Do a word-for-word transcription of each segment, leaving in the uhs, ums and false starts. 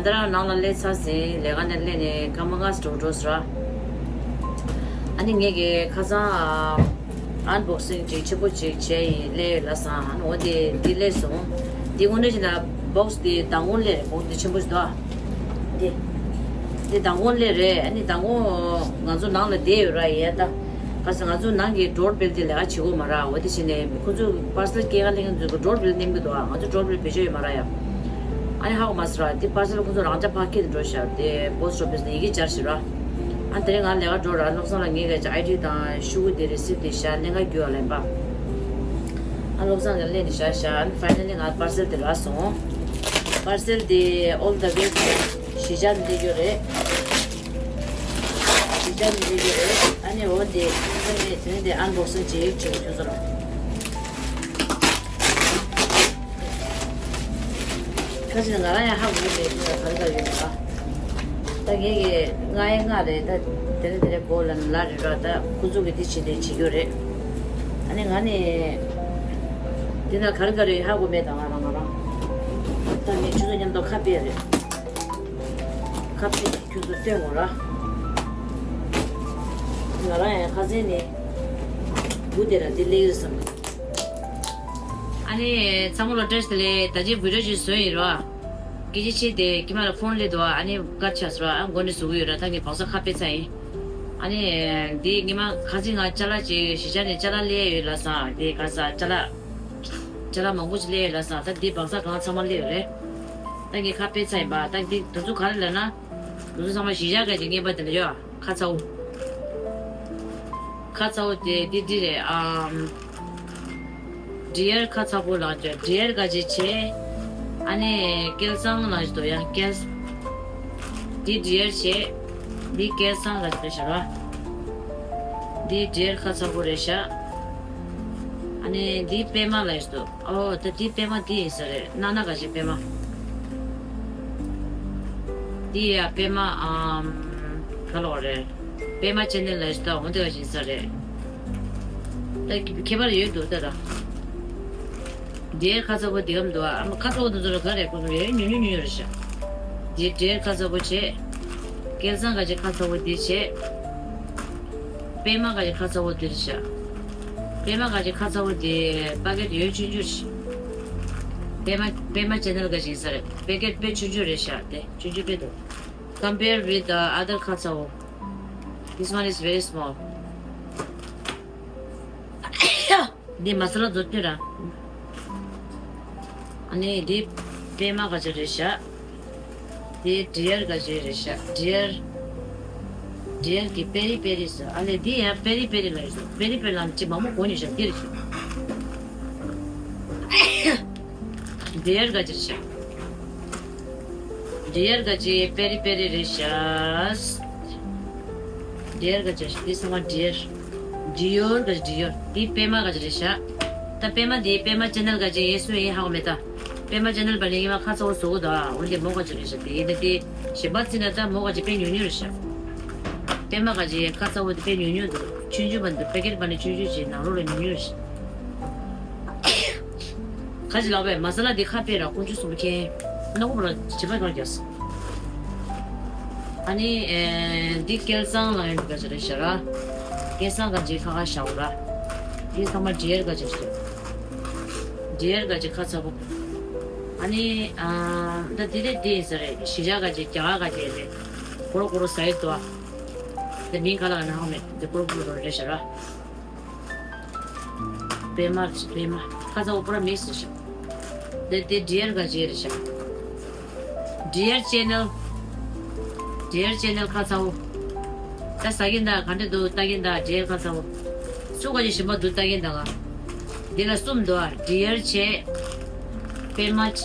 ད་རང་ནང་ལ་སླེབས་ཚར་ཟིན། ལས་ཀ་ནས་སླེབས་ནས་སྐར་མ་ལྔ་ཙམ་འགྲོ་འགྲོ་ཟེར་ར། ཨ་ནི་ངས་ཀྱི་ཁ་སང་ཨན་བོག་སིང་ཅིག་ཆེན་པོ་ཅིག་བྱས་ཡིན་སླེབས་ཡོད་ལབ་སོང་། ཨ་ནི་འོ་དེ་འདི་སླེབས་སོང་། འདི་དངོས་གནས་བྱས་ན་བོག་སི་དེ་མདང་དགོང་སླེབས་རེད། བོག་སི་དེ་ཆེན་པོ་ཞིག་འདུག་ཨ། དེ་དེ་མདང་དགོང་སླེབས་རེད། ཨ་ནི་མདང་དགོང་ང་ཚོ་ནང་ལ་བསྡད་ཡོད་ར། ཡས་ད། ག་ས་ང་ཚོ་ནང་གི་ཌོར་བེལ་དེ་ལས་ཀ་བྱེད་དགོས་མ་ར། འོ་དེ་བྱས་ནས་ཁོ་ཚོ་པར་སེལ་སྐྱེལ་ག་སླེབས་མཁན་ཚོ་གི་ཌོར་བེལ་ནེམ་གི་འདུག་ཨ། ང་ཚོ་ཌོར་བེལ་བེད་སྤྱོད་ཡོད་མ་ར་ཡ། ཨ་ནི་ཧ་གོ་མ་སོང་ར། དེ་པར་སེལ་ཁོ་ཚོ་རང་ཅག་ཕར་འཁྱེར་འགྲོ་ཤག་དེ་པོ་སི་ཊི་ཨོ་ཕི་སི་ནས་ཡི་གེ་སྦྱར་ཤག་ར། ཨ་དེ་རིང་ང་ལས་ཀ་འགྲོ་ར། བློ་བཟང་ལ་ངས་ག་ཅིག་ཨའི་ཌི་དང་ཤོག་གུ་དེ་རི་སིབ་དེ་བཞག་ལེན་ག་རྒྱུགས་ཡ་ལེན་པ། ཨ་བློ་བཟང་གིས་ལེན་ནས་བཞག་ཤག་ཨ་ནི་ཕའི་ནལ་ལི་ང་པར་སེལ་དེ་རག་སོང་། པར་སེལ་དེ་ཨོལ་ད་ཝེ་གཞིས་ཆགས་ནས་སླེབས་ཡོད་རེད། གཞིས་ཆགས་ནས་སླེབས་ཡོད་རེད། ཨ་ནི་འོ་དེ་ཨ་ནི་དེ་རིང་དེ་ཨན་བོག་སིང་ཅིག་བྱེད་དགོས་བྱུང་སོང་ར། ཁ་ཅིག་ང་རང་ཡང་ཧ་གོ་གི་མེད། ཁོ་ལ་ག་རེ་ག་རེ་ཡོད་མེད་པ། ད་ངས་ཀྱི་ང་ཡང་ང་རེད། ད་དེ་རིང་དེ་རིང་གོ་ལ་ལ་རེད་ར། ད་ཁོ་ཚོ་གི་དེ་བྱེད་དེ་བྱེད་རྒྱུ་རེད། ཨ་ནི་ང་ནི་དེ་ན་ག་རེ་ག་རེ་ཧ་གོ་མེད། ད་ང་རང་ང་རང་ད་ངས་ཁྱོད་ཚོ་མཉམ་དུ་ཁ་སྤེལ་རེད། ཁ་སྤེལ་ཁྱོད་ཚོ་སྟོན་དགོས་ར། ང་རང་ཡང་ཁ་སང་ནས་འུ་དེ་ར་དེ་ལེགས་རེད་བསམ། ཨ་ནི་ཚང་མ་ལ་བཀྲ་ཤིས་བདེ་ལེགས། ད་ཅི་བི་ཌི་ཡོ་ཅིག་བཟོས་ཡིན་རོ། སྐད་ཆ་བཤད་དེ་ཁྱི་མ་ལ་ཕོན་སླེབས་འདུག་ཨ་ནི་དཀར་ཆག་སོང་ར། ཨ་མགོ་ནས་ཟུག་གི་ཡོད་ར། ད་ངས་བག་ཚ་ཁ་ཕེབས་ཚར་ཡིན། ཨ་ནི་འདི་ཉི་མ་ཁ་སང་ང་ཅ་ལག་ཅིག་གཞིས་ཆགས་ནས་ཅ་ལག་སླེབས་ཡོད་ལབ་སོང་། དེ་ག་ས་ཅ་ལག་ཅ་ལག་མང་པོ་ཅིག་སླེབས་ཡོད་ལབ་སོང་། ད་འདི་བག་ཚ་གང་ཚང་མ་སླེབས་ཡོད་རེད། ད་ངས་ཁ་ཕེབས་ཚར་ཡིན་པ། ད་འདི་དུས་ཚོད་ག་རེ་ལབ་ན། དུས་ཚོད་ཚང་མ་གཞིས་ཆགས་ག་ཅིག་ངེས་པ་དེ་ལ་ཡོད། ཁ་ཚ་བོ། ཁ་ཚ་བོ་དེ་འདི་འདི་རེད། ཨམ། ཌི་ཡར་ཁ་ཚ་བོ་ལགས་ཀྱི་ཌི་ཡར་ག་ཅིག་བྱས། ཨ་ནི་སྐལ་བཟང་ལགས་ཀྱི་དོ་ཡང་སྐལ། འདི་ཌི་ཡར་བྱས། འདི་སྐལ་བཟང་ལགས་ཀྱི་རེད་ཤག་ར། འདི་ཌི་ཡར་ཁ་ཚ་བོ་རེད་ཤག་ཨ་ནི་འདི་པད་མ་ལགས་ཀྱི་དོ། ཨོ་ད་འདི་པད་མ་འདི་ཡིན་ས་རེད། ན་ན་ག་ཅིག་པད་མ། འདི་ཡ་པད་མ་ཨམ། ག་ལོག་རེད། པད་མ་ཅེ་ནལ་ལ་ཞིག་ད་འོ་འདི་ག་ཞིག་ས་རེད། ད་ཁྱད་པར་ཡོད་འདུག་ད་ད། འདིའི་ཁ་ཚ་བོ་འདི་གམ་འདུག་ཨ་མ་ཁ་ཚ་བོ་འདི་ཚོ་ལ་ག་རེ་ཁོ་ཚོ་ཡ་ཉུང་ཉུང་ཉུང་ཉུང་རེད་ཤག་འདི་འདྲའི་ཁ་ཚ་བོ་བྱས། སྐལ་བཟང་ག་ཅིག་ཁ་ཚ་བོ་འདི་བྱས། པད་མ་ག་ཅིག་ཁ་ཚ་བོ་འདི་རེད་ཤག་པད་མ་ག་ཅིག་ཁ་ཚ་བོ་འདི་པ་ཀེ་ཊི་ཡོད་ཆུང་ཆུང་རེད་ཤག་པད་མ་པད་མ་ཅེ་ནལ་ག་ཅིག་ས་རེད། པ་ཀེ་ཊི་དཔེ་ཆུང་ཆུང་རེད་ཤག་དེ་ཆུང་ཆུང་དཔེ་འདུག Compare with the other ཁ་ཚ་བོ། This one is very small. འདི་མ་ས་ལ་བཟོ་དུས་ར། ཨ་ནི་འདི་པད་མ་ག་ཅིག་རེད་ཤག་འདི་ཌི་ཡར་ག་ཅིག་རེད་ཤག་ཌི་ཡར། ཌི་ཡར་གི་པེ་རི་པེ་རི་ཟེར། ཨ་ལེ་འདི་ཡང་པེ་རི་པེ་རི་ལ་རེད་ཤག་པེ་རི་པེ་རི་ལ་ཅི་མང་པོ་གོ་མྱོང་ཤག་འདི་རེད་ཤག་ཌི་ཡར་ག་ཅིག་རེད་ཤག་ཌི་ཡར་ག་ཅིག་པེ་རི་པེ་རི་རེད་ཤག་ཌི་ཡར་ག་ཅིག་རེད་ཤག་འདི་ཚང་མ་ཌི་ཡར། ཌི་ཡོར་ག་ཅིག་ཌི་ཡོར། འདི་པད་མ་ག་ཅིག་རེད་ཤག་ད་པད་མ་འདི་པད་མ་ཅེ་ནལ་ག་ཅིག་ཡིན་སུ་ཡིན་ཧ་གོ་མེད་ད། པད་མ་ཅེ་ནལ་པ་ལས་ངེས་པ་ཁ་ཚ་བོ་བཟོ་གི་འདུག་ཨ་འོན་ཏེ་མོ་ག་ཅིག་རེད་ཤག་དེ་ཡིན་ད་དེ་གཞན་པ་བརྩིས་ན་ད་མོ་ག་ཅིག་དཔེ་ཉུང་ཉུང་རེད་ཤག་པད་མ་ག་ཅིག་ཁ་ཚ་བོ་དེ་དཔེ་ཉུང་ཉུང་འདུག་ཆུང་ཆུང་པ་འདུག་པེ་ཀེ་ཊི་པ་ནི་ཆུང་ཆུང་ཅིག་ནང་ལོགས་ལ་ཉུང་ཉུང་རེད་ཤག་ཁ་ཅིག་ལགས་པས་མ་ས་ལ་འདི་ཁ་ཕེ་ར་ཀུན་སྤྱོད་གསུམ་མཁན་ནག་པོ་ར་བྱེད་པ་གང་རྒྱག་སོང་། ཨ་ནི་ཨེ་འདི་སྐལ་བཟང་ལགས་ཡོད་འདུག་ག་ཅིག་རེད་ཤག་ར། སྐལ་བཟང་ག་ཅིག་ཁ་ཁ་ཤའོ་ར། འདི་ཚང་མ་ཌི་ཡར་ག་ཅིག་རེད། ཌི་ཡར་ག་ཅིག་ཁ་ཚ་བོ། ཨ་ནི་ཨ་ད་འདི་རེད་འདི་ཡིན་ས་རེད། གཞིས་ཆགས་ག་ཅིག་རྒྱ་གར་ག་ཅིག་རེད། གོ་རོ་གོ་རོ་ཟ་ཡི་འདུག་ཨ། འདི་མིང་ག་ལ་ག་ན་ཧ་མེད་འདི་གོ་རོ་གོ་རོ་རེད་ཤག་ར། པད་མ་རེད་པད་མ། ཁ་ཚ་བོ་པུ་ར་མིག་སི་རེད་ཤག་དེ་དེ་ཌི་ཡར་ག་ཅིག་རེད་ཤག་ཌི་ཡར་ཅེ་ནལ། ཌི་ཡར་ཅེ་ནལ་ཁ་ཚ་བོ། ད་ཟ་གིན་ད་ག་འདྲ་འདུག་ལྟ་གིན་ད་ཌི་ཡར་ཁ་ཚ་བོ། སུ་ག་ཅིག་ཞིམ་པ་འདུག་ལྟ་གིན་ད་ང་། འདི་ལ་གསུམ་འདུག་ཨ། ཌི་ཡར་བྱས། པད་མ་བྱས།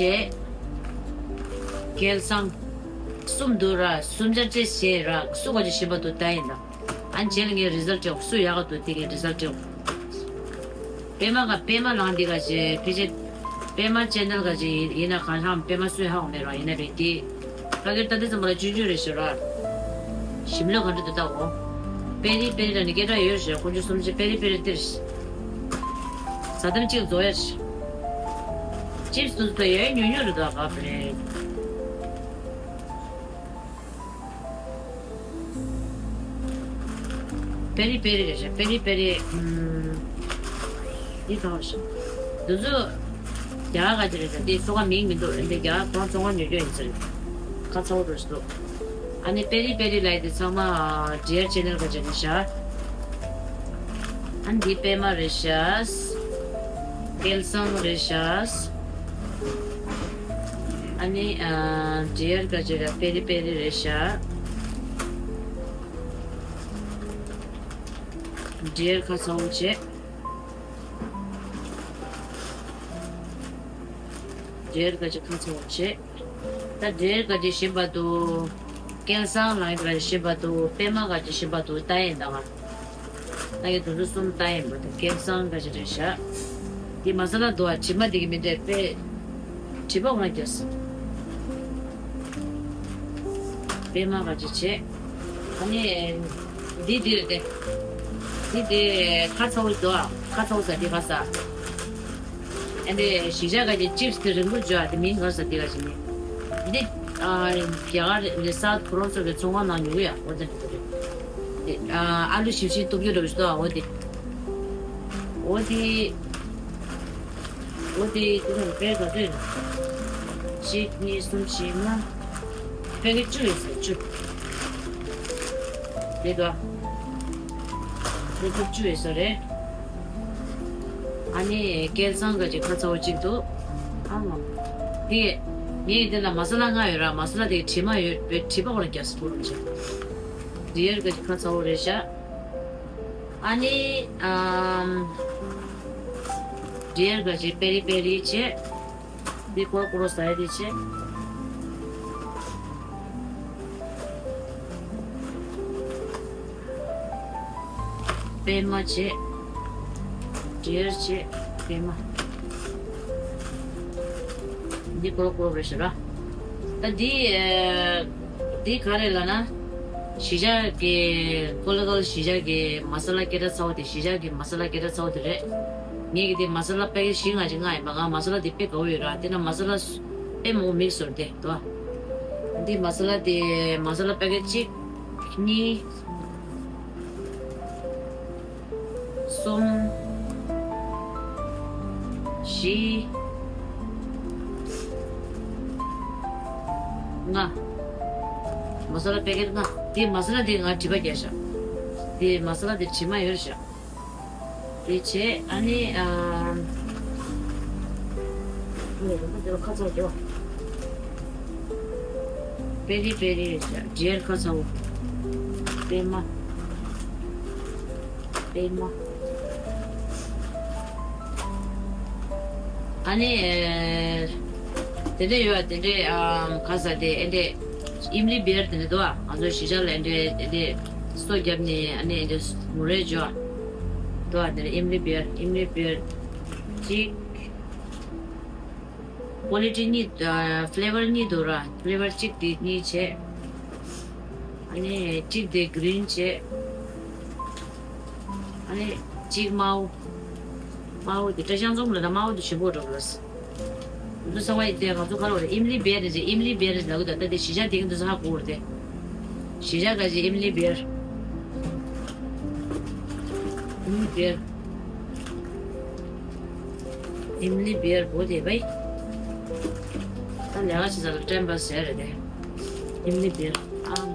སྐལ་བཟང་། གསུམ་འདུག་ར་གསུམ་ཆ་ཏྲེ་བྱས་ར་སུ་ག་ཅིག་ཞིམ་པ་འདུག་ལྟ་ཡིན་ད། ཨ་ནི་རྗེས་ལ་ངས་རི་ཛལ་སྤྲད་སུ་ཡག་ག་འདུག་དེ་གའི་རི་ཛལ་སྤྲད། པད་མ་ག་པད་མ་ལང་འདི་ག་ཅེ་ཕི་ཅེ། པད་མ་ཅེ་ནལ་ག་ཅེ་ཡིན་ན་གང་ལྷང་པད་མ་སུ་ཡག་མེད་ར་ཡིན་ན་རེད་དེ། ཕ་གིར་ལྟ་དེ་ཙམ་པ་ལ་ཆུང་ཆུང་རེད་ཤག་ར། ཞིམ་ལོས་ག་འདྲ་འདུག་ལྟ་འོ། པེ་རི་པེ་རི་ལ་ནི་སྐད་གྲགས་ཡོད་ཤག་ཁོང་ཚོ་གསུམ་ཆ་པེ་རི་པེ་རི་འདིར། ཟ་དམ་གཅིག་བཟོ་ཡ་ཤག་ཅིབ་སི་དུ་ཚོ་ཡ་ཉུང་ཉུང་རེད་འདུག་ག་པེ་རི། པེ་རི་པེ་རི་རེད་ཤག་པེ་རི་པེ་རི། ཨུམ། འདི་གང་རེད་ཤག་འདི་ཚོ་རྒྱ་གར་ག་ཅི་རེད་ཤག་འདི་ཚོ་ག་མིང་མི་འདུག་འདི་རྒྱ་གར་ཁོང་ཚོང་པ་ཉོ་རྒྱུ་ཡིན་ཟེར། ཁ་ཚ་བོ་འགྲོ་ཞིག་འདུག་ཨ་ནི་པེ་རི་པེ་རི་ལབ་ཡ་འདི་ཚང་མ་ཌི་ཡར་ཆེ་ནལ་ག་ཅི་རེད་ཤག་ཨ་ནི་འདི་པད་མ་རེད་ཤག་སྐལ་བཟང་རེད་ཤག་ཨ་ནི་ཨ་ཌི་ཡར་ག་ཅི་རེད། པེ་རི་པེ་རི་རེད་ཤག་ཌི་ཡར་ཁ་ཚ་བོ་བྱས། ཌི་ཡར་ག་ཅི་ཁ་ཚ་བོ་བྱས། ད་ཌི་ཡར་ག་ཅི་ཞིམ་པ་འདུག་སྐལ་བཟང་ལགས་ག་ཅི་ཞིམ་པ་འདུག་པད་མ་ག་ཅི་ཞིམ་པ་འདུག་ལྟ་ཡིན་ད་ང་། ད་ཡི་དུ་ཚོ་གསུམ་ལྟ་ཡིན་པ་དང་སྐལ་བཟང་ག་ཅི་རེད་ཤག་འདི་མ་ས་ལ་འདུག་ཨ་དྲི་མ་འདི་གི་མི་འདྲ་པེ། དྲི་མ་ང་རྒྱབ་སོང་། པད་མ་ག་ཅི་བྱས། ཨ་ནི། འདི་འདི་རེད་དེ། འདི་དེ་ཁ་ཚ་བོ་འདུག་ཨ་ཁ་ཚ་བོ་ཟ་འདི་ཁ་ཟ། ཨ་འདི་ཞི་ཅག་ག་ཅི་ཅིབ་སི་དེ་རིང་པོ་འཇོག་ཨ་དེ་མིན་ག་ཟ་འདི་ག་ཅི་ནི། འདི། ཨ། རྒྱ་གར་རེད་སའུ་ཐི་ཁོ་རོ་སོ་གི་ཚོང་ཁང་ནང་ཉོ་གི་ཡ་འོ་དེ་འདི་རེད། འདི། ཨ་ཨ་ལུ་ཞིབ་ཞིབ་གཏུབ་རྒྱུ་འདྲ་བོ་ཞིག་འདུག་ཨ་འོ་དེ། འོ་དེ། འོ་དེ་དེ་ཚོ་པེ་ག་ཚོད་ཡིན། གཅིག་གཉིས་གསུམ་བཞི་ལྔ། པེ་ཀེ་བཅུ་ཡིན་ཟེར་བཅུ། དེ་ག་པེ་ཀེ་བཅུ་ཡིན་ཟེར་རེད། ཨ་ནི་སྐལ་བཟང་ག་ཅིག་ཁ་ཚ་བོ་གཅིག་འདུག་ཨ་མ། དེ། ངས་དེ་ལ་མ་ས་ལ་ལྔ་ཡོད་ར་མ་ས་ལ་དེ་དྲི་མ་ཡོད་པའི་དྲི་མ་འོ་ན་རྒྱ་སེ་པོ་རུ་བྱེད། ཌི་ཡར་ག་ཅིག་ཁ་ཚ་བོ་རེད་ཤག་ཨ་ནི། ཨམ། ཌི་ཡར་ག་ཅིག་པེ་རི་པེ་རི་བྱས། འདི་ཀོ་རོ་ཀོ་རོ་ཟ་ཡ་དེ་བྱས། པད་མ་བྱས། ཌི་ཡར་བྱས། པད་མ། འདི་ཀོ་རོ་ཀོ་རོ་རེད་ཤག་ར། ད་འདི། འདི་ག་རེ་ལབ་ན། གཞིས་ཆགས་ཀྱི་ཀོ་ལི་གལ་གཞིས་ཆགས་ཀྱི་མ་ས་ལ་སྐད་གྲགས་ཚ་བོ་དེ་གཞིས་ཆགས་ཀྱི་མ་ས་ལ་སྐད་གྲགས་ཚ་བོ་དེ་རེད། ངས་ཀྱི་དེ་མ་ས་ལ་པེ་ཀེ་བཞི་ལྔ་ཅིག་ལྔ་ཡིན་པ་ང་མ་ས་ལ་དེ་དཔེ་དགའ་བོ་ཡོད་ར་དེ་ན་མ་ས་ལ་དཔེ་མང་པོ་མིག་སོར་དེ་དོ། འདི་མ་ས་ལ་དེ་མ་ས་ལ་པེ་ཀེ་གཅིག་གཉིས། གསུམ། བཞི། ལྔ། མ་ས་ལ་པེ་ཀེ་ལྔ། དེ་མ་ས་ལ་དེ་ང་དྲི་མ་བརྒྱབ་ཤག་དེ་མ་ས་ལ་དེ་དྲི་མ་ཡོད་ཤག་དེ་བྱས་ཨ་ནི་ཨ། ཁ་ཚ་བོ། པེ་རི་པེ་རི་རེད་ཤག་ཌི་ཡར་ཁ་ཚ་བོ། པད་མ། པད་མ། ཨ་ནི། དེ་འདྲ་ཡོད་དེ་འདྲ་ཨམ་ག་ས་དེ་ཨེ་འདྲ། ཨིམ་ལི་བི་ཡར་དེ་འདྲ་འདུག་ཨ་ང་ཚོ་གཞིས་ཆགས་ལ་ཨེ་འདྲ་ཨེ་འདྲ་སོ་བརྒྱབ་ནས་ཨ་ནི་ཨེ་འདྲ་ངུ་རེ་འཇོག་འདུག་ཨ་དེ་འདྲ་ཨིམ་ལི་བི་ཡར་ཨིམ་ལི་བི་ཡར་གཅིག་ཀོ་ལི་ཊི་གཉིས། ཨ། ཕི་ལེ་ཝར་གཉིས་འདུག་ར། ཕི་ལེ་ཝར་གཅིག་དེ་གཉིས་བྱས། ཨ་ནི་གཅིག་དེ་གི་རིན་བྱས། ཨ་ནི་གཅིག་དམར་པོ། དམར་པོ་དེ་སྐྲ་བཤང་འཛོམས་ལ་ན་དམར་པོ་དེ་ཞིམ་པོ་འགྲོ་གི་རེད། འདུག་ཚང་མ་ཡི་དེ་ང་ཚོ་ག་རེ་ལབ་རེད། ཨིམ་ལི་བེར་རེད་ཅེས་ཨིམ་ལི་བེར་རེད་ལབ་གི་འདུག་ད་ལྟ་དེ་གཞིས་ཆགས་དེ་གི་འདུག་ས་ཧ་གོ་རེད་དེ། གཞིས་ཆགས་ག་ཅི་ཨིམ་ལི་བེར། ཨིམ་ལི་བེར། ཨིམ་ལི་བེར་བོ་དེ་བས། ད་ལས་ཀ་བྱེད་ས་ལ་ཊེམ་པ་ཟེར་རེད་དེ། ཨིམ་ལི་བེར་ཨང་།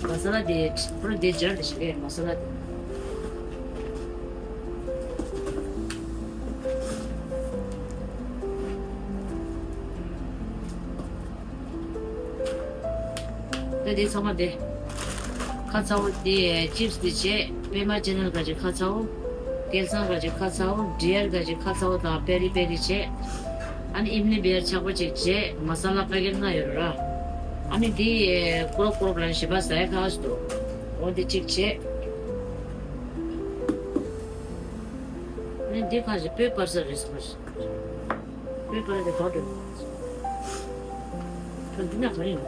མ་ས་ལ་དེ་པུ་ར་དེ་སྦྱར་དེ་ཞིག་རེད་མ་ས་ལ་དེ། ད་དེ་ཚང་མ་དེ། ཁ་ཚ་བོ་དེ་ཅིབ་སི་དེ་བྱས། པད་མ་ཅེ་ནལ་ག་ཅི་ཁ་ཚ་བོ། སྐལ་བཟང་ག་ཅི་ཁ་ཚ་བོ། ཌི་ཡར་ག་ཅི་ཁ་ཚ་བོ་དང་པེ་རི་པེ་རི་བྱས། ཨ་ནི་ཨིམ་ལི་བེར་ཆག་པོ་ཅིག་བྱས། མ་ས་ལ་པ་ཀེ་ཊི་ལྔ་ཡོད་ར། ཨ་ནི་དེ་ཀོ་རོབ་ཀོ་རོབ་ལ་ཞིམ་པ་ཟ་ཡ་ཁག་ཅིག་འདུག་འོ་དེ་གཅིག་བྱས། ཨ་ནི་དེ་ཁ་ཅིག་སྤོས་སྤར་ས་རེད་ཟེར་བ་ཞིག་སྤོས་སྤར་དེ་ག་འདྲ། ད་འདི་ན་ག་རེ་ཡོད།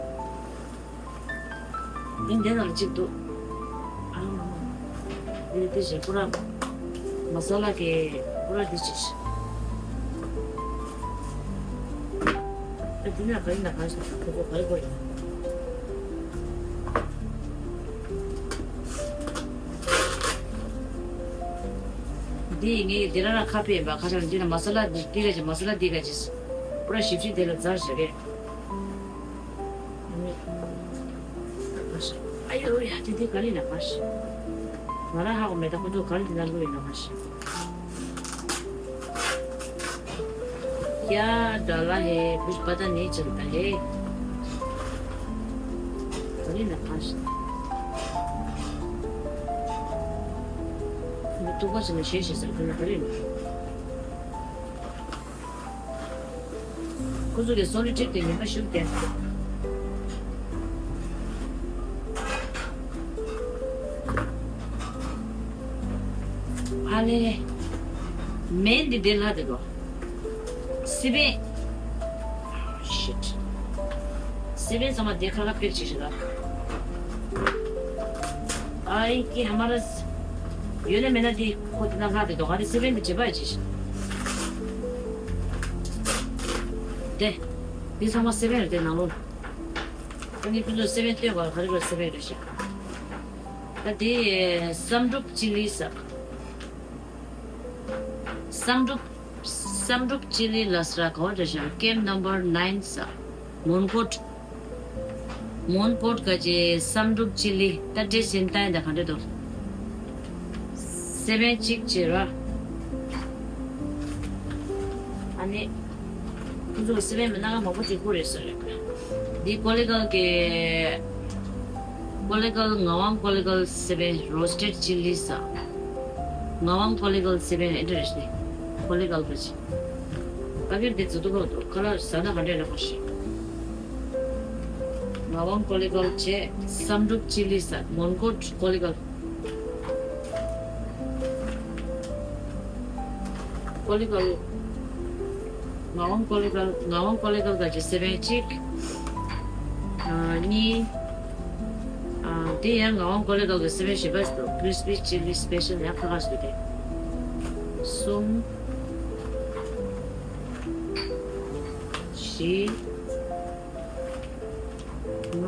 འདི་འདི་ནང་ལ་གཅིག་འདུག་ཨ་མ་མ། འདི་འདི་བཞིན་པུ་ར། མ་ས་ལ་གི་པུ་ར་འདི་གཅིག་ཨ་འདི་ན་ག་རེ་ན་ག་རེ་ཟེར་ཁོ་ཁོ་ག་རེ་གོ་ཡིན། འདི་ངས་འདི་ར་ར་ཁ་ཕྱེ་ཡིན་པ། ཁ་ཤས་འདི་ལ་མ་ས་ལ་འདི་འདི་ག་ཅིག་མ་ས་ལ་འདི་ག་ཅིག་པུ་ར་ཞིབ་ཅིག་དེ་ལ་ཛར་བཞག་གི། ཨ་ཡོ་ཡ། དེ་དེ་ག་རེ་ཡིན་ན་མ་ཤེས། ང་རང་ཧ་གོ་མེད། ད་ཁོ་ཚོ་ག་རེ་དེ་ན་བླུགས་ཡིན་ན་མ་ཤེས། क्या डाला है, कुछ पता नहीं चलता है। अरे नकाश। मैं तो बस नशे से सर ना करे। कुछ के सोनी ठीक है, मैं शुरू किया। ཕ་ལེ། མེན་འདི་འདི་ལྷ་དེ་གོ། སི་པན། Shit. སི་པན་ཚང་མ་འདི་ཁ་ཁ་ཕེབས་ཅིག་ཞིག་ལ། ཨའི་ཀི་ཧ་མ་ར་སི། ཡོད་ན་མེད་ན་འདི་ཁོ་དེ་ན་ལྷ་དེ་དོ་ག་དེ་སི་པན་དེ་བྱེད་པ་ཅིག་ཞིག་དེ། འདི་ཚང་མ་སི་པན་རེད་དེ་ནང་ལོགས། ཨ་ནི་ཁོ་ཚོ་སེ་བན་སྟོན་པ་ག་རེ་ག་སེ་བན་རེད་ཤག་ད་དེ་བསམ་གྲུབ་ཅི་ལི་ས། བསམ་གྲུབ། བསམ་གྲུབ་ཅི་ལི་ལ་ས་ར་ག་བ་རེད་ཤག་ཀེམ་ནམ་བར་ནའིན་ས། མོན་གྷོ། མོན་གྷོ་ག་ཅེ་བསམ་གྲུབ་ཅི་ལི་ད་འདྲེ་སེན་ཏན་ད་ག་འདྲེ་དོ། སེ་བན་གཅིག་བྱེད་ར། ཨ་ནི། ཁོ་ཚོ་སེ་བན་མི་སྣ་མང་པོ་ཅིག་བསྐུར་རེད་ཟེར་རེད། འདི་ཀོ་ལི་གལ་གྱི། ཀོ་ལི་གལ་ངག་དབང་ཀོ་ལི་གལ་སེ་བན་རོ་སི་ཊེཌ་ཅི་ལི་ས། ངག་དབང་ཀོ་ལི་གལ་སེ་བན་ཨེ་འདྲ་རེད་ཤག་ཀོ་ལི་གལ་ག་ཅེ། ད་གིར་འདི་ཛུ་ཏུ་གོ་དོ་ཁ་ལ་ཟ་ན་ག་འདྲ་འདྲ་པོ་ཞིག་ངག་དབང་ཀོ་ལི་གལ་བྱས་བསམ་གྲུབ་ཅི་ལི་ས་མོན་གྷོ་ཀོ་ལི་གལ། ཀོ་ལི་གལ། ངག་དབང་ཀོ་ལི་གལ། ངག་དབང་ཀོ་ལི་གལ་ག་ཅེ་སེ་བན་གཅིག་ཨ། གཉིས། ཨ། དེ་ཡང་ངག་དབང་ཀོ་ལི་གལ་གྱི་སེ་བན་བཞི་པ་ཞིག་འདུག་ཀི་རི་སི་པི་ཅི་ལི་སི་པེ་ཤལ་ཡང་ཁ་ཁ་ཞིག་འདུག་སྟེ། གསུམ། བཞི། ལྔ།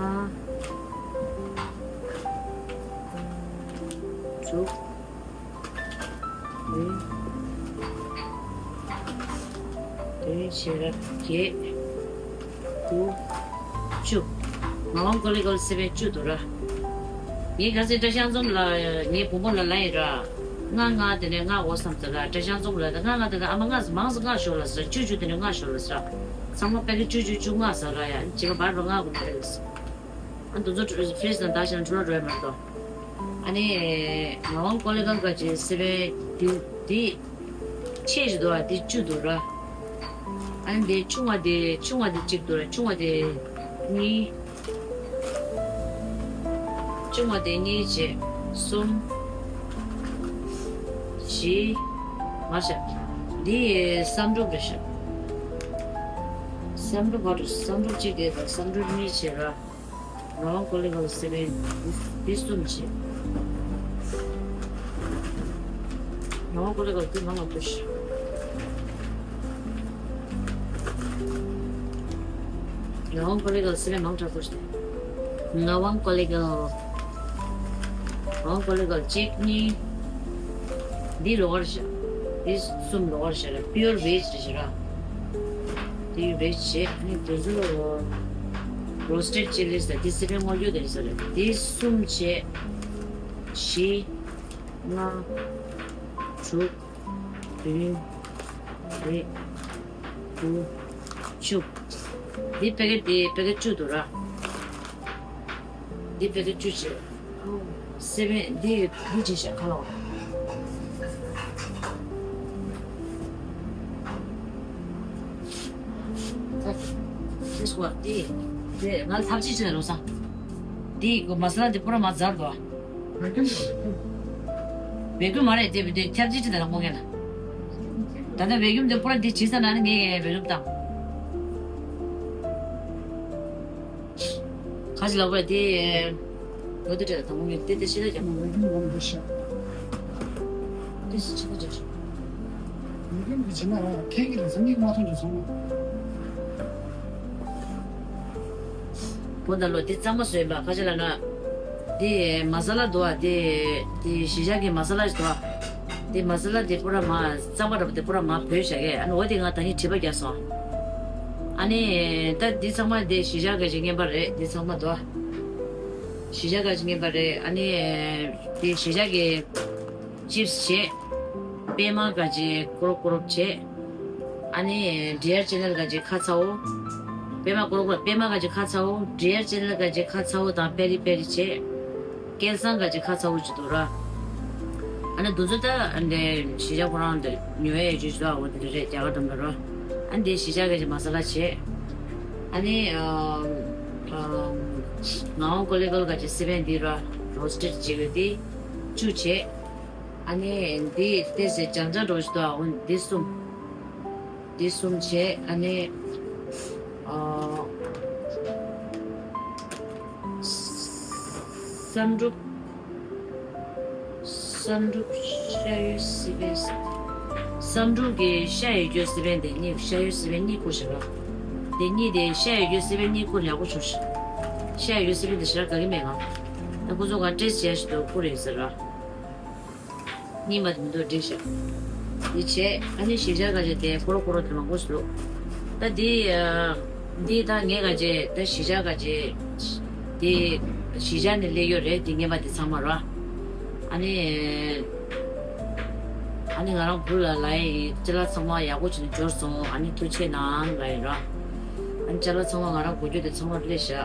དྲུག་བདུན། བདུན་བྱས་ར་བརྒྱད། དགུ། བཅུ། ངག་དབང་ཀོ་ལི་གལ་སེ་བན་བཅུ་འདུག་ར། ངས་ག་ཚོད་བཀྲ་ཤིས་ལྷ་འཛོམས་ལ་ངའི་བུ་མོ་ལ་ལབ་ཡིན་ར། ལྔ་ལྔ་དེ་ནས་ལྔ་འོ་བསམ་ཚར་ར། བཀྲ་ཤིས་ལྷ་འཛོམས་ལ་ལྔ་ལྔ་དེ་ནས་ཨ་མ་ལྔ་མང་ཙམ་ལྔ་ཤོར་ལ་ཟེར། བཅུ་བཅུ་དེ་ནས་ལྔ་ཤོར་ལ་ཟེར། ཚང་མ་དཔེ་གི་བཅུ་བཅུ་བཅུ་ལྔ་ཟེར་ར་ཡ། བྱེད་པ་བར་བར་ལྔ་དགོས་མ་རེད། ཨ་འདི་ཚོ་ཕི་རིཇ་ནང་བཏང་བཞག་ན་འཁྲུལ་བ་འགྲོ་ཡ་མ་གཏོགས། ཨ་ནི། ངག་དབང་ཀོ་ལི་གལ་ག་ཅེ་སེ་བན་འདི་འདི་ཆེ་ཞིག་འདུག་ཨ། འདི་བཅུ་འདུག་ར། ཨ་ནི་འདི་ཆུང་བ་འདི་ཆུང་བ་འདི་གཅིག་འདུག་ར། ཆུང་བ་འདི་གཉིས། ཆུང་བ་འདི་གཉིས་བྱས་གསུམ། བཞི། མ་ཤ། འདི་བསམ་གྲུབ་རེད་ཤག་བསམ་གྲུབ་བར་དུ་བསམ་གྲུབ་གཅིག་དེ་དང་བསམ་གྲུབ་གཉིས་བྱས་ར། ངག་དབང་ཀོ་ལི་གལ་སེ་བན། འདི་གསུམ་བྱས། ངག་དབང་ཀོ་ལི་གལ་འདི་མང་ང་བཀོད་ཤག་ངག་དབང་ཀོ་ལི་གལ་སེ་བན་མང་དྲགས་བཀོད་ཤག་ངག་དབང་ཀོ་ལི་གལ། ངག་དབང་ཀོ་ལི་གལ་གཅིག་གཉིས། འདི་ལོ་གར་ཤག་འདི་གསུམ་ལོ་གར་ཤག་ར། པིའུར་བེཇ་རེད་ཤག་ར། འདི་བེཇ་བྱས། ཨ་ནི་དེ་ཚོ་རོ་སི་ཊེཌ་ཅི་ལི་ཟེར། འདི་སེ་བན་སྔོ་སྐྱོ་དེ་ཟེར་རེད། འདི་གསུམ་བྱས། བཞི། ལྔ། དྲུག་བདུན། རེད། དགུ། བཅུ། འདི་ཕ་གི་འདི་ཕ་གི་བཅུ་འདུག་ར། འདི་ཕ་གི་བཅུ་བྱས། སེ་བན་འདི་འདི་བྱས་ཤག་ཁ་ལོ། ད་ཤེས་སོང་། འདི་འདི་ང་ལ་ཐབས་ཅིག་བྱས་ལོ་ས། འདི་གོ་མ་ས་ལ་འདི་པུ་ར་མ་ཛར་དོ། བེ་ཀུན་མ་རེད། དེ་དེ་ཁྱབ་ཅི་ཅི་དང་མོ་གན། ད་ལྟ་བེ་ཀུན་དེ་པུ་ར་འདི་ཇི་ས་ན་ནི་ངས་བེ་ཀུན་བཏང་། ཁ་ཅིག་ལབ་པ་དེ། ལོ་དེ་དྲན་དང་མོ་གན་དེ་དེ་ཤི་ད་ཀྱང་། བེ་ཀུན་ལམ་དུ་ཤ། དེ་སི་ཆི་ད་ཅི་ཤ། བེ་ཀུན་གྱི་ཇི་ན་ར་ཁེ་གི་ར་སང་གི་མ་ཐོན་ཅི་སོང་། བོ་ད་ལོ་དེ་གཙང་མ་བཟོས་པ་ཁ་ཅིག་ལ་ན། དེ་མ་ས་ལ་འདུག་ཨ། དེ་དེ་གཞིས་ཆགས་ཀྱི་མ་ས་ལ་ཞིག་འདུག་ཨ། དེ་མ་ས་ལ་དེ་པུ་ར་མ་གཙང་མ་འདྲ་པོ་དེ་པུ་ར་མ་བོས་བཞག་གས། ཨ་ནི་འོ་དེ་ང་ད་ནི་དྲི་བ་རྒྱག་སོང་། ཨ་ནི་ད་འདི་ཚང་མ་དེ་གཞིས་ཆགས་ག་ཅིག་རྔན་པ་རེད། འདི་ཚང་མ་དོ། གཞིས་ཆགས་ག་ཅིག་རྔན་པ་རེད། ཨ་ནི་དེ་གཞིས་ཆགས་ཀྱི་ཅིབས་བྱས། པད་མ་ག་ཅིག་ཀོ་རོབ་ཀོ་རོབ་བྱས། ཨ་ནི་ཌི་ཡར་ཅེ་ནལ་ག་ཅིག་ཁ་ཚ་བོ། པད་མ་ཀོ་རོབ་ཀོ་རོབ། པད་མ་ག་ཅིག་ཁ་ཚ་བོ། ཌི་ཡར་ཅེ་ནལ་ག་ཅིག་ཁ་ཚ་བོ་དང་པེ་རི་པེ་རི་བྱས། སྐལ་བཟང་ག་ཅིག་ཁ་ཚ་བོ་ཅིག་འདུག་ར། ཨ་ནི་འདུ་འཛོམས་ད་འདི་གཞིས་ཆགས་ཁོ་རང་འདི་ཉོ་ཡས་ཡོད་ཅིག་ཞུ་བ་འོ་དེ་རེད། རྒྱ་གར་འགྲམ་ལ་རོ། ཨ་ནི་འདི་གཞིས་ཆགས་ག་ཅིག་མ་ས་ལ་བྱས། ཨ་ནི་ཨམ་ཨམ་ངག་དབང་ཀོ་ལི་གོལ་ག་ཅིག་སི་པན་འདི་ར་རོ་སི་ཊེཌ་བྱེད་དགོས། འདི་བཅུ་བྱས། ཨ་ནི་འདི་ཏོག་ཙམ་ལྗང་ལྗང་འདྲ་བོ་ཞིག་འདུག་ཨ། འོ་འདི་གསུམ། འདི་གསུམ་བྱས། ཨ་ནི་ཨ་བསམ་འགྲུབ། བསམ་འགྲུབ་ཤ་ཡོད་སི་པན། བསམ་འགྲུབ་ཀྱི་ཤ་ཡོད་རྒྱུ་སི་པན་དེ་གཉིས། ཤ་ཡོད་སི་པན་གཉིས་བསྐུར་བཞག་ར། དེ་གཉིས་དེ་ཤ་ཡོད་རྒྱུ་སི་པན་གཉིས་བསྐུར་ཡག་པོ་བྱུང་ཤག་ཤ་ཡོད་སི་པན་དེ་ཞེ་དྲག་དགའ་གི་མེད་ང་། ད་ཁོ་ཚོ་ག་ཊེ་སི་ཊི་བྱས་ཤིག་ཏུ་བསྐུར་ཡོད་ཟེར་ར། གཉིས་མ་དེ་མི་འདུག་འགྲིག་ཤག་འདི་བྱས། ཨ་ནི་གཞིས་ཆགས་ག་ཅིག་དེ་ཀོ་རོབ་ཀོ་རོབ་དེ་མང་པོ་ཞིག་འདུག་ད་འདི་ཨ་འདི་ད་ངས་ག་ཅིག་ད་གཞིས་ཆགས་ག་ཅིག་དེ་གཞིས་ཆགས་ནས་སླེབས་ཡོད་རེད། དེ་རྔན་པ་དེ་ཚང་མ་ར། ཨ་ནི་ཨ་ནི་ང་རང་བུ་ལ་ལབ་ཡིན། ཅ་ལག་ཚང་མ་ཡག་པོ་བྱས་ནས་འབྱོར་སོང་། ཨ་ནི་ཐུགས་རྗེ་གནང་ལབ་ཡིན་ར། ཨ་ནི་ཅ་ལག་ཚང་མ་ང་རང་དགོས་རྒྱུ་དེ་ཚང་མ་སླེབས་ཤག་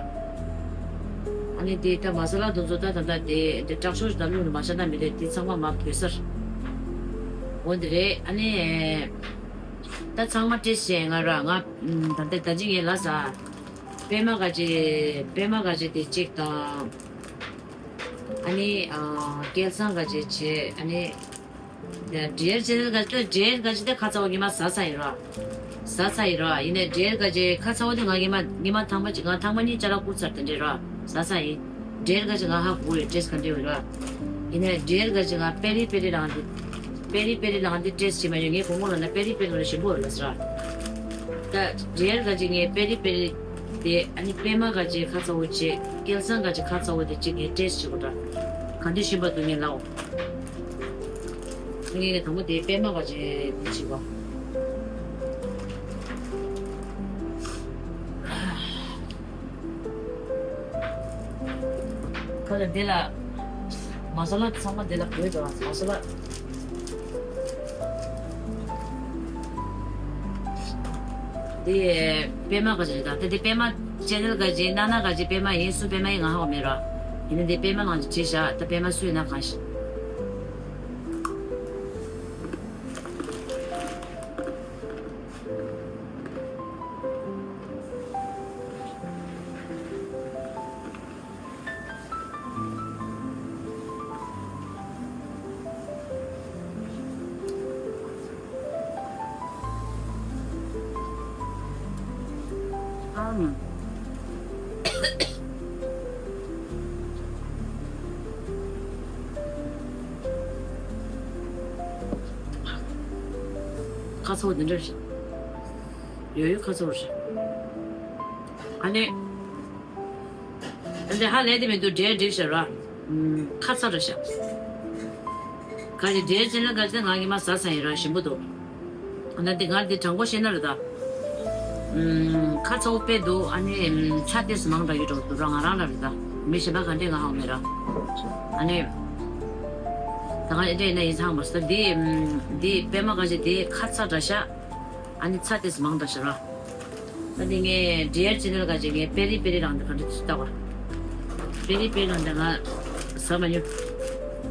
ཨ་ནི་དེ་ད་མ་ས་ལ་དེ་ཚོ་ད་ད་ད་དེ་དེ་དྲག་ཤོས་ད་བླུགས་ནས་མ་བཞག་ན་མི་རེད། དེ་ཚང་མ་མ་བོས་ཚར། འོ་འདི་རེད། ཨ་ནི་ད་ཚང་མ་ཊེ་སི་ཊི་བྱས་ང་ར་ང་ད་ལྟ་ད་ཅི་ངས་ལབ་ས། པད་མ་ག་ཅིག་པད་མ་ག་ཅིག་དེ་གཅིག་དང་། ཨ་ནི་ཨ་སྐལ་བཟང་ག་ཅིག་བྱས། ཨ་ནི། ཌི་ཡར་ཅེ་ནལ་ག་ཅིག་ཌི་ཡར་ག་ཅིག་དེ་ཁ་ཚ་བོ་ཉི་མ་ཟ་ཚར་ཡིན་ར། ཟ་ཚར་ཡིན་ར། ཡིན་ནའི་ཌི་ཡར་ག་ཅིག་ཁ་ཚ་བོ་དེ་ང་ཉི་མ་ཉི་མ་ཐང་པ་ཅིག་ང་ཐང་པ་གཉིས་ཅ་ལག་བསྐུར་ཚར་དེ་འདྲས་ར། ཟ་ཚར་ཡིན། ཌི་ཡར་ག་ཅིག་ང་ཧ་གོ་ཡོད། ཊེ་སི་ཊི་ག་འདྲས་ཡོད་ར། ཡིན་ནའི་ཌི་ཡར་ག་ཅིག་ང་པེ་རི་པེ་རི་རང་དེ། པེ་རི་པེ་རི་རང་དེ་ཊེ་སི་ཊི་བྱེད་མ་ཡོད། ངས་གོང་གོང་ལ་ན་པེ་རི་པེ་རི་ལ་ཞིམ་པོ་ཡོད་ལ་ཟེར་ར། ད་ཌི་ཡར་ག་ཅིག་ངས་པེ་རི་པེ་རི་དེ། ཨ་ནི་པད་མ་ག་ཅིག་ཁ་ཚ་བོ་བྱས། སྐལ་བཟང་ག་ཅིག་ཁ་ཚ་བོ་དེ་གཅིག་ངས་ཊེ་སི་ཊི་བྱེད་དགོས་འདྲ། ག་འདྲས་ཞིམ་པ་འདུག་ངས་ལབ་འོ། ངས་དང་པོ་དེ་པད་མ་ག་ཅིག་དེ་བྱེད་པ། ཁ་ལ་དེ་ལ་མ་ས་ལ་ཚང་མ་དེ་ལ་བོས་འདུག་ཨ། མ་ས་ལ། དེ་པད་མ་ག་ཅིག་རེད་ད། དེ་དེ་པད་མ་ཅེ་ནལ་ག་ཅིག་ན་ན་ག་ཅིག་པད་མ་ཡིན། སུ་པད་མ་ཡིན་ང་ཧ་གོ་མེད་ར། ཡིན་ན་དེ་པད་མ་ནང་ཅིག་བྲིས་བཞག་ད་པད་མ་སུ་ཡིན་ན་གང་ཤེས། ཁ་ཚ་བོ་འདི་འདྲ་རེད། ཡོད་ཡོད། ཁ་ཚ་བོ་རེད། ཨ་ནི། འདི་ཧ་ལས་དེ་མི་འདུག་འདྲེ་འགྲིག་ཤག་ར། ཁ་ཚ་ར་ཤག་ག་ཅི་འདྲེ་ཅན་ལ་ག་ཅི་ང་གི་མ་ཟ་ས་ཡིན་ར། ཞིམ་པོ་འདུག་ཨ་ན་འདི་ང་འདི་དྲང་པོ་བཤད་ན་རེད་ད། ཁ་ཚ་བོ་དཔེ་འདུག་ཨ་ནི་ཚྭ་ཏོག་ཙམ་མང་དྲགས་ཡོད་འགྲོ་འདུག་ར། ང་རང་ལ་རེད་ད། མི་གཞན་པ་ག་འདྲས་ང་ཧ་གོ་མེད་ར། ཨ་ནི། ད་ང་འདྲས་ཡིན་ན་ཡིན་ཚང་མ་ཟ་འདི། འདི་པད་མ་ག་ཅི་འདི་ཁ་ཚ་དྲགས་ཤག་ཨ་ནི་ཚྭ་ཏོག་ཙམ་མང་དྲགས་ཤག་ར། ད་འདི་ངས་འདྲེ་ཅན་ལ་ག་ཅི་ངས་པེ་རི་པེ་རི་རང་འདི་ག་འདྲ་ཞིག་བཏགས་པ། པེ་རི་པེ་རི་རང་འདི་ང་ཟ་མ་མྱོང་།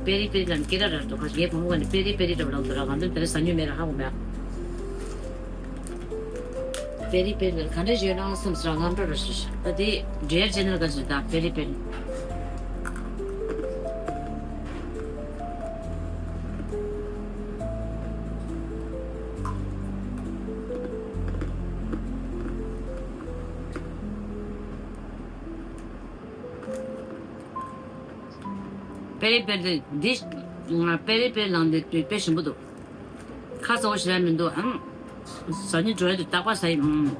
པེ་རི་པེ་རི་རང་སྐད་གྲགས་ར་འདུག་ག་ངའི་བུ་མོ་ག་ནས་པེ་རི་པེ་རི་འདྲ་བོ་ལབ་འདུག་ར། ང་ཚོ་དེ་རིང་ཟ་མྱོང་མེད་ར། ཧ་གོ་མེད་ཨ། པེ་རི་པེ་རི་ག་འདྲ་ཞིག་ཡོད་ན་བསམ་ཟེར་ར། ངམ་འགྲོ་ར་ཞིག་ཤག་ད་འདི་འདྲེ་ཅན་ལ་ག་ཅི་ད་པེ་རི་པེ་རི། པེ་རི་པེ་རི་འདི། པེ་རི་པེ་རི་ནང་འདི་དཔེ་ཞིམ་པོ་འདུག་ཁ་ཚ་བོ་ཞེ་དྲག་མི་འདུག་ཨང་། ཟ་སྙིང་བྲོ་ཡ་འདུག་རྟག་པར་ཟ་ཡི། ཨང་།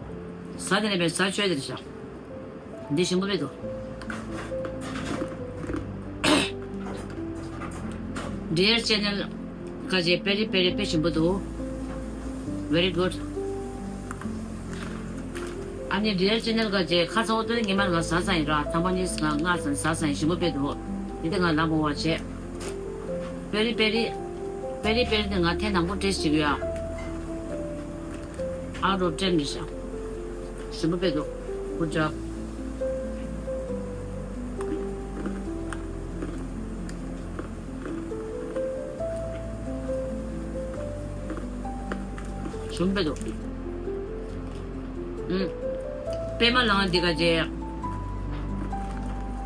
ཟ་དེ་ནས་པའི་ཟ་ཆོས་དེ་རེད་ཤག་འདི་ཞིམ་པོ་མེད་དོ། Dear Channel། ཁ་ཅིག་པེ་རི་པེ་རི་དཔེ་ཞིམ་པོ་འདུག Very good. ཨ་ནི་འདི་ཡ་ཅེ་ནལ་ཁ་ཅིག་ཁ་ཚ་བོ་དེ་ཉི་མ་ང་ཟ་ས་ཡིན་ར། ཐང་པ་གཉིས་ང་ལྔ་ཙམ་ཟ་ས་ཡིན། ཞིམ་པོ་དཔེ་འདུག་འདི་དེ་ང་ལམ་བོ་བ་བྱས། པེ་རི་པེ་རི། པེ་རི་པེ་རི་དེ་ང་ཐེངས་དང་པོ་ཊེ་སི་ཊི་བྱེད་ཀྱི་ཡོད། Out of ten རེད་ཤག་ཞིམ་པོ་དཔེ་འདུག Good job. ཞིམ་པོ་དཔེ་འདུག་ཨུམ། པད་མ་ལང་འདི་ག་ཅེ།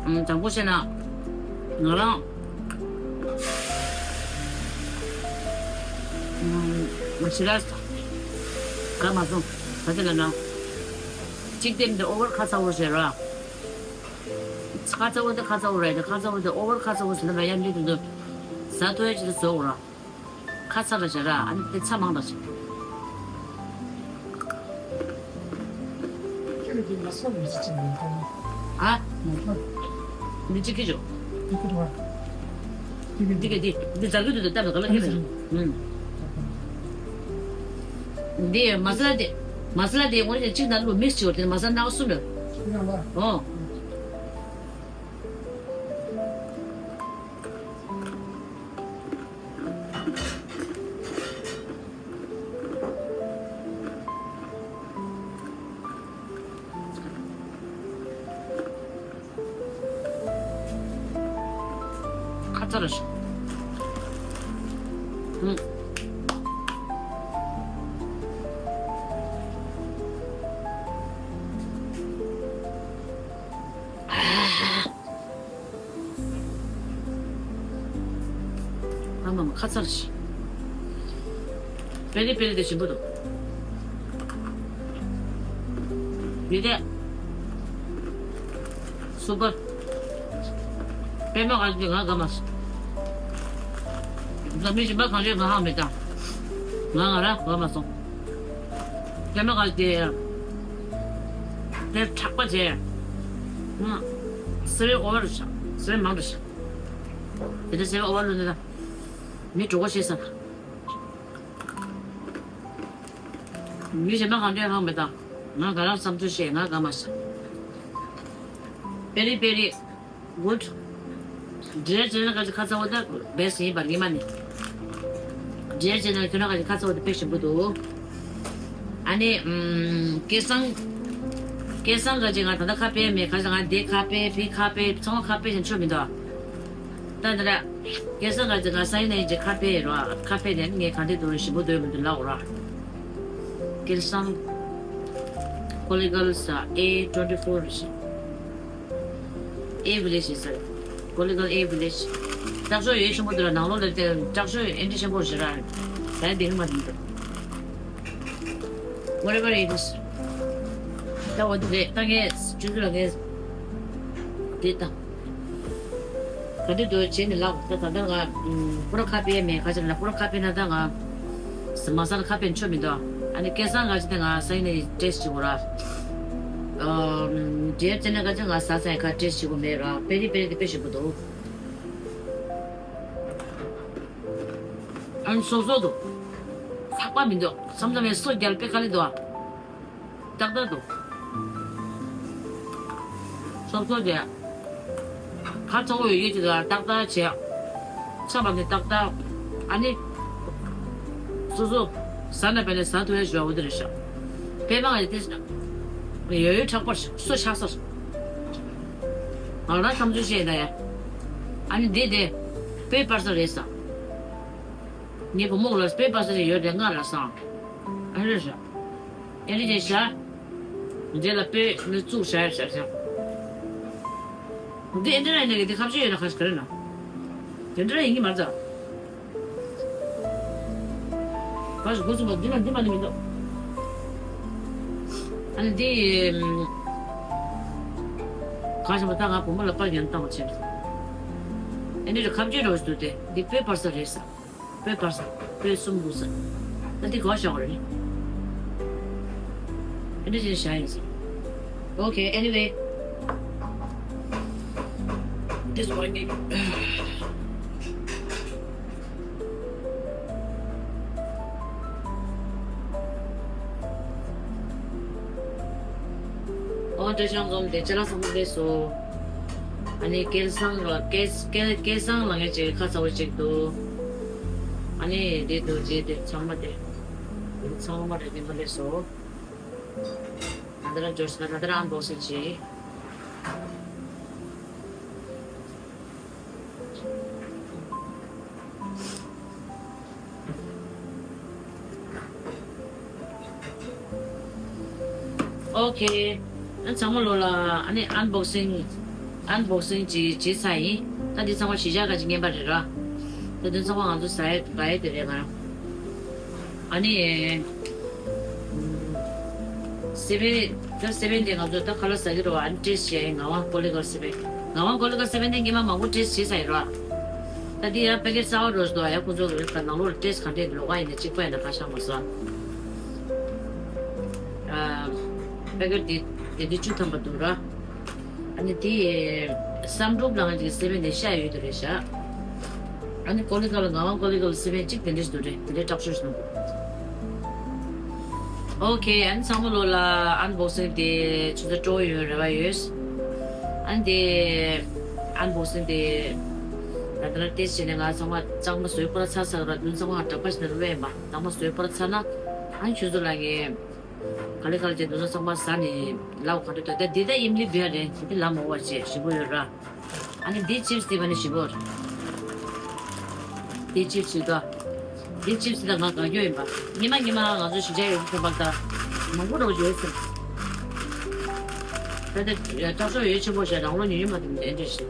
ཨུམ། དྲང་པོ་བཤད་ན། ང་རང་། ཨུམ། ཞི་ར། དགའ་མ་སོང་། ག་ཚོད་ལབ་ན། གཅིག་དེ་འདི་ཨོ་ཝར་ཁ་ཚ་བོ་ཟེར་ར། ཁ་ཚ་བོ་དེ་ཁ་ཚ་བོ་རེད་དེ། ཁ་ཚ་བོ་དེ་ཨོ་ཝར་ཁ་ཚ་བོ་ཟེར་ན་མ་ཡ་མི་དེ་ཚོ་ཟ་ཐུབ་ཡ་ཅིག་ཏུ་བཟོ་དགོས་ར། ཁ་ཚ་ལ་བྱ་ར། ཨ་ནི་དེ་ཚ་མང་ལ་བྱ། ཁྱོད་ཀྱི་མ་སོ་མི་ཅི་མི་འདུག་ཨ། མ་སོ། འདི་གཅིག་གི་འཇོག་འདི་གི་འདུག་ཨ། འདི་གི་འདི་འདི་ཛ་གི་འདུག་འདི་ལྟ་བ་ག་ལ་ཁྱེད་ལ། ཨུམ། འདི་མ་ས་ལ་དེ། མ་ས་ལ་དེ་ངོ་ནས་གཅིག་ནང་ལུ་མིག་སི་བྱེད་དེ་མ་ས་ལ་སྣ་ཁ་གསུམ་ཡོད། ཨོ། ཁ་ཚ་ར་ཤོག་ཨུམ། ཨ་མ་མ་ཁ་ཚ་ར་ཤི། པེ་རི་པེ་རི་དེ་ཞིམ་པོ་འདུག་ཡོད་དེ། སུ་པར། པད་མ་ག་ཅིག་ང་དགའ་མ་སོང་། ང་མི་གཞན་པ་གང་བྱས་ང་ཧ་མི་གཏང་། ང་ང་ར་དགའ་མ་སོང་། པད་མ་ག་ཅིག་དེ་དྲག་པ་བྱས། ང་སེ་བའི་ཨོ་བར་རུ་ཆགས། སེ་བའི་མང་དུ་ཆགས། དེ་འདྲ་སེ་བའི་ཨོ་བར་རུ་ནི་ད། མི་གྲོད་ཁོག་བཤལ་ས། མི་གཞན་པ་གང་འདྲས་ཧ་མི་གཏང་། ང་ག་རང་བསམ་ཚུལ་བཤད། ང་དགའ་མ་སོང་། པེ་རི་པེ་རི། Good. འདྲེ་ཅེ་ནལ་ག་ཅིག་ཁ་ཚ་བོ་ད་བེ་སི་ཡིན་པ་ཉི་མ་ནི། འདྲེ་ཅེ་ནལ་ཁྱོད་རང་ག་ཅིག་ཁ་ཚ་བོ་ད་དཔེ་ཞིམ་པོ་འདུག་ཨ་ནི། ཨུམ། སྐལ་བཟང་། སྐལ་བཟང་ག་ཅིག་ང་ད་ལྟ་ཁ་དཔེ་མེད། ག་ཅིག་ང་འདི་ཁ་དཔེ་ཕི་ཁ་དཔེ་ཚང་མ་ཁ་དཔེ་བཞིན་ཆོ་མི་འདུག་ད་འདི་ར། སྐལ་བཟང་ག་ཅིག་ང་སང་ཉིན་ནས་ཅིག་ཁ་དཔེ་རོ། ཁ་དཔེ་ནས་ངས་ག་འདྲས་འདུག་ཞིམ་པོ་འདུག་མི་འདུག་ལབ་ར། སྐལ་བཟང་། ཀོ་ལི་གལ་ས་ཨེ་ཊུ་ཝེན་ཊི་ཕོར་རེད། ཨེ་བི་ལེ་ཇི་ཟེར། ཀོ་ལི་གལ་ཨེ་བི་ལེ་ཇི། ལྕགས་ཤོག་ཡོད་ཆེན་པོ་འདུག་ལ། ནང་ལོགས་ལ་དེ་ལྕགས་ཤོག་ཨེ་འདྲ་ཆེན་པོ་ཞིག་ར། ད་དེ་ནི་མ་རེད་འདུག Whatever it is. ད་འོ་དེ་རེད། ད་ངས་ཆུ་ཚོད་ལ་ངས་དེ་དང་། ག་དུས་དུ་བྱས་ནས་ལབ། ད་ད་ལྟ་ང་ཨུམ། སྤུ་ར་ཁ་དཔེ་མེད། ག་ཅིག་ལ་སྤུ་ར་ཁ་དཔེ་ན་ད་ང་མ་ས་ལ་ཁ་དཔེ་ཆོ་མི་འདུག་ཨ་ནི་སྐལ་བཟང་ག་ཅིག་ད་ང་སང་ཉིན་ནས་ཊེ་སི་ཊི་བྱེད་དགོས་ར། ཨམ། འདྲེ་ཅེ་ནལ་ག་ཅིག་ང་ཟ་ས་ཡ་ཁ་ཊེ་སི་ཊི་བྱེད་དགོས་མེད་ར། པེ་རི་པེ་རི་དེ་དཔེ་ཞིམ་པོ་འདུག་ཨ་ནི་སོབ་སོབ་འདུག་ཚགས་པ་མི་འདུག་མཚམས་མཚམས་ཡ་སོ་རྒྱལ་དཔེ་དཀའ་ལས་འདུག་ཨ། ཏག་ཏག་འདུག་སོབ་སོབ་བྱས། ཁ་ཚ་བོ་ཡོད་ཡོད་ཅིག་ལ་ཏག་ཏག་བྱས། ཚ་བ་ནི་ཏག་ཏག་ཨ་ནི། སོ་སོ། ཟ་ན་བས་ནས་ཟ་ཐུབ་ཡ་ཞུ་བ་འོ་དེ་རེད་ཤག་པད་མ་ང་ཡི་དེ། ཡོད་ཡོད་དྲག་པར་སོ་ཆགས་སར། ང་རང་བསམ་ཚུལ་བཤད་ན་ཡ། ཨ་ནི་འདི་དེ། པེ་པར་ས་རེད་ས། ངའི་བུ་མོ་ལ་པེ་པར་ས་རེ་ཡོད་དེ་ང་ལ་སང་། ཨ་རེད་ཤག་ཨེ་འདྲ་ཅན་བཞག་འདི་ལ་དཔེ་ནི་བཙུགས་བཞག་བཞག་བཞག་འདི་ཨེ་འདྲ་ཡིན་ན་འདི་ཁ་བཤད་ཡོད་ན་ཁ་ཤས་ག་རེ་ན། དེ་འདྲ་ཡིན་གྱི་མ་རེད་ད། ག་ཤེད་འགོ་ཚུགས་པ་འདི་ལ་འདི་མ་ནི་མི་འདུག་ཨ་ནི་འདི། ག་ཤེད་པ་ད་ང་བུ་མོ་ལ་པར་ཡང་བཏང་བ་བྱས། ཨེ་འདྲ་ཁ་བཤད་འདྲ་བོ་ཞིག་འདུག་སྟེ་འདི་དཔེ་པར་ས་རེད་ས། དཔེ་པར་ས། དཔེ་གསུམ་འདུག་ས། ད་འདི་ག་བཞག་རེད། ཨེ་འདྲ་ཅན་བཞག་ཡིན་ས། Okay, anyway. This one. སྐད་ཆ་འཛོམས་ཏེ་ཅ་ལག་ཚང་མ་སླེབས་སོང་། ཨ་ནི་སྐལ་བཟང་ལ་སྐལ་སྐལ་སྐལ་བཟང་ལ་ངས་ཅིག་ཁ་ཚ་བོ་ཅིག་འདུག་ཨ་ནི་འདི་འདུག་ཅེས་དེ་ཚང་མ་དེ་འདི་ཚང་མ་རེ་འདི་མ་སླེབས་སོང་། ད་ལྟ་རང་འབྱོར་སོང་། ད་ལྟ་རང་འབོག་སེ་ཅིག་ཨོ་ཁེ། ཨ་ཚང་མ་ལོ་ལ་ཨ་ནི་ཨན་བོག་སིང་ཨན་བོག་སིང་ཅིག་བྱེད་ཚར་ཡིན། ད་འདི་ཚང་མ་གཞིས་ཆགས་ཁ་ཅིག་རྔན་པ་རེད་ར། ད་འདི་ཚང་མ་ང་ཚོ་ཟ་ཡ་འབའ་ཡ་དེ་རེད་ང་རང་། ཨ་ནི། སེ་བན། ད་སེ་བན་དེ་ང་ཚོ་ད་ཁ་ལག་ཟ་གི་རེད་བ། ཨ་ནི་ཊེ་སི་ཊི་བྱས་ཡིན། ངག་དབང་ཀོ་ལི་གལ་སེ་བན། ངག་དབང་ཀོ་ལི་གལ་སེ་བན་དེ་སྔོན་མ་མང་པོ་ཊེ་སི་ཊི་བྱས་ཚར་ཡིན་ར། ད་འདི་ཡང་པེ་ཀེ་ཊི་གསར་པ་རོ་སོ་ཡ་ཁོང་ཚོ་གི་ནང་ལོགས་ལ་ཊེ་སི་ཊི་ག་འདྲས་ལོགས་ཀ་ཡིན་ན་གཅིག་པ་ཡིན་ན་ཁ་ཤ་མ་སོང་། ཨ། པེ་ཀེ་ཊི་དེ་དེ་འདྲས་བཅུ་ཐམ་པ་འདུག་ར། ཨ་ནི་དེ་བསམ་གྲུབ་ལགས་ཀྱི་སེ་བན་དེ་ཤ་ཡོད་དེ་རེད་ཤག་ཨ་ནི་ཀོ་ལི་གལ་ལ་ངག་དབང་ཀོ་ལི་གལ་སེ་བན་གཅིག་དེ་འདྲས་འདུག་རེད། དེ་འདྲས་དྲག་ཤོས་ཤིག་འདུག་ཨོ་ཁེ། ཨ་ནི་ཚང་མ་ལོ་ལ་ཨན་བོག་སིང་དེ་ཆུ་ཚོད་དྲུག་ཡོད་རེ་བ་ཡོད། ཨ་ནི་དེ་ཨན་བོག་སིང་དེ་ད་ལྟ་ལ་ཏེ་བྱས་ནས་ང་ཚང་མ་གཙང་མ་བཟོས་པར་ཚར་ཚར་ར། དུ་ཚང་མ་འདྲ་པ་ཞིག་ནས་རུ་བས་མ་གཙང་མ་བཟོས་པར་ཚར་ན་ཨ་ནི་ཆུ་ཚོད་ལ་ངས་ག་ལེ་ག་ལེ་བྱས་དུ་ཚང་མ་ཟ་ནས་ལབ་ག་འདྲ་འདུག་ད་འདི་ད་ཨིམ་ལི་བེ་རེད། འདི་ལ་མོ་བ་བྱས་ཞིམ་པོ་ཡོད་ར། ཨ་ནི་འདི་ཅིབ་སི་འདི་བ་ནི་ཞིམ་པོ་རེད། འདི་ཅིབ་སི་ད། འདི་ཅིབ་སི་ད་ང་དགའ་རྒྱུ་ཡིན་པ། ཉི་མ་ཉི་མ་ང་ཚོ་གཞིས་ཆགས་ཡོད་ཁྱོད་པ་ད་མང་པོ་འགྲོ་ཡོད་ཟེར། ད་ལྟ་དྲག་ཤོས་ཡོད་ཆེན་པོ་ཞེས་རང་ལོ་ཉུང་ཉུང་མ་དེ་མི་ལྡན་འདྲ་ཞིག་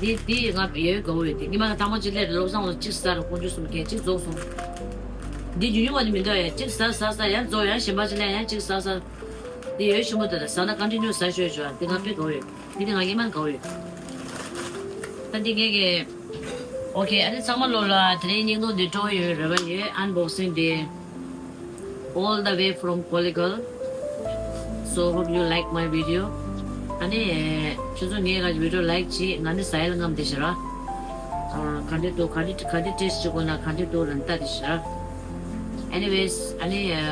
འདི་འདི་ང་ཡོད་དགའ་བོ་ཡོད་དེ། ཉི་མ་ང་ཐ་མ་ཅིག་སླེབས་བློ་བཟང་ལ་གཅིག་ཟ་རུ་ཀོང་ཇུ་གསུམ་མཁན་གཅིག་རྫོགས་སོང་། འདི་ཉུང་ཉུང་མ་དེ་མི་འདུག་ཡ། གཅིག་ཟ་ཟ་ཟ་ཡང་རྫོགས་ཡང་གཞན་པ་ཅིག་སླེབས་ཡང་གཅིག་ཟ་ཟ། འདི་ཡོད་ཆེན་པོ་དེ་ལ་ཟ་ན་ཀོན་ཊི་ནིའུ་ཟ་ཤོས་ཆོག་འདི་ང་དཔེ་དགའ་བོ་ཡོད། འདི་དེ་ང་སྙིང་མ་དགའ་བོ་ཡོད། ད་འདི་ངས་ཀྱི། ཨོ་ཁེ། ཨ་ནི་ཚང་མ་ལོ་ལ་དེ་རིང་སྙིང་སྟོབས་འདི་སྤྲོ་བོ་ཡོད་རེ་བ་ཡོད། ཨན་བོག་སིང་འདི། All the way from Kollegal. So hope you like my video. ཨ་ནི། ཁྱོད་ཚོ་ངའི་ག་བི་ཌི་ཡོ་ལའིཀ་བྱེད། ང་ནི་ཟ་ཡ་ལ་རྔམ་བསྡད་ཤག་ར། ཨ། ག་འདྲས་འདུག་ག་འདྲས་ག་འདྲས་ཊེ་སི་ཊི་བྱེད་དགོས་ན་ག་འདྲས་འདུག་ལབ་ནས་ལྟ་བསྡད་ཤག་ར། Anyways ཨ་ནི། ཨ།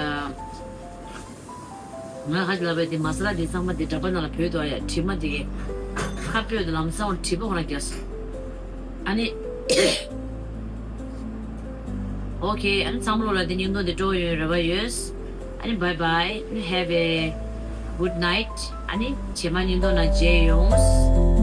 ང་ཧ་ཅང་ལབ་པའི་དེ་མ་ས་ལ་དེ་ཚང་མ་དེ་འདྲ་པ་ནང་ལ་བོད་དུ་ཨ་ཡ་དྲི་མ་དེ་ཁ་སྤོས་དེ་ལམ་སང་བ་དྲི་པ་ཧོ་ན་རྒྱ་སོང་། ཨ་ནི། ཨོ་ཁེ། ཨ་ནི་ཚང་མ་ལོ་ལ་དེ་སྙིང་སྟོབས་དེ་སྤྲོ་ཡོད་རེ་བ་ཡོད། ཨ་ནི་bye bye. Have a good night. ཨ་ནི་རྗེས་མ་སྙིང་སྟོབས་ནང་མཇལ་ཡོང་།